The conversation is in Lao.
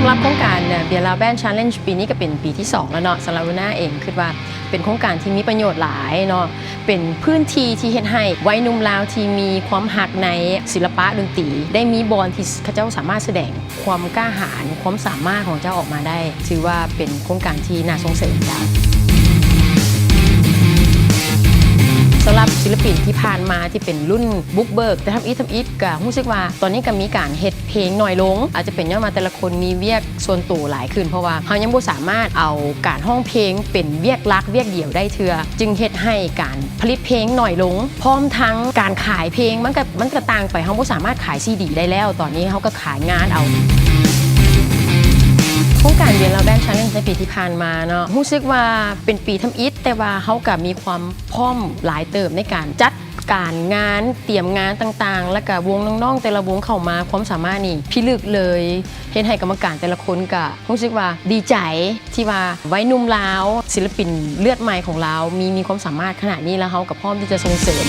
ສຳລັບໂຄງການ Beer Lao Band Challenge ປີນີ້ກໍເປັນປີທີສອງແລ້ວເນາະ. ສຳລັບລູນາເອງຄິດວ່າເປັນໂຄງການທີ່ມີປະໂຫຍດຫຼາຍເນາະ, ເປັນພື້ນທີ່ທີ່ເຮັດໃຫ້ໄວໜຸ່ມລາວທີ່ມີຄວາມຮັກໃນສິລະປະດົນຕີ ໄດ້ມີບ່ອນທີ່ເຂົາເຈົ້າສາມາດສະແດງຄວາມກ້າຫານ, ຄວາມສາມາດຂອງເຈົ້າອອກມາໄດ້. ຖືວ່າເປັນໂຄງການທີ່ໜ້າສົ່ງເສີມເຈົ້າ. ສຳລັບສິລະປິນທີ່ຜ່ານມາທີ່ເປັນລຸ້ນບຸກເບີກ ແຕ່ທຳອິດ, ທຳອິດກໍຮູ້ສຶກວ່າຕອນນີ້ກໍມີການເຮັດ ເພງໜ້ອຍລົງ, ອາດຈະເປັນຍ້ອນວ່າແຕ່ລະຄົນມີວຽກສ່ວນໂຕຫຼາຍຂຶ້ນ, ເພາະວ່າເຮົາຍັງບໍ່ສາມາດເອົາການຮ້ອງເພງເປັນວຽກຫຼັກວຽກດຽວໄດ້ເທື່ອ, ຈຶ່ງເຮັດໃຫ້ການຜະລິດເພງໜ້ອຍລົງ, ພ້ອມທັງການຂາຍເພງມັນກໍ, ມັນກໍຕ່າງໄປ, ເຮົາບໍ່ສາມາດຂາຍຊີດີໄດ້ແລ້ວ, ຕອນນີ້ເຮົາກໍຂາຍງານເອົາ. ໂຄງການ Beer Lao Band Challenge ໃນປີທີ່ຜ່ານມາເນາະ, ຮູ້ສຶກວ່າເປັນປີທຳອິດ, ແຕ່ວ່າເຮົາກໍມີຄວາມພ້ອມຫຼາຍເຕີບໃນການຈັດ ການງານ, ຕຽມງານຕ່າງໆ, ແລ້ວກະວົງນ້ອງໆແຕ່ລະວົງເຂົ້າມາ, ຄວາມສາມາດນີ້ພິລຶກເລີຍ, ເຮັດໃຫ້ກຳມະການແຕ່ລະຄົນກະຮູ້ສຶກວ່າດີໃຈ ທີ່ວ່າໄວໜຸ່ມລາວ, ສິລະປິນເລືອດໃໝ່ຂອງລາວ ມີ, ມີຄວາມສາມາດຂະໜາດນີ້ ແລ້ວເຮົາກະພ້ອມທີ່ຈະສົ່ງເສີມ.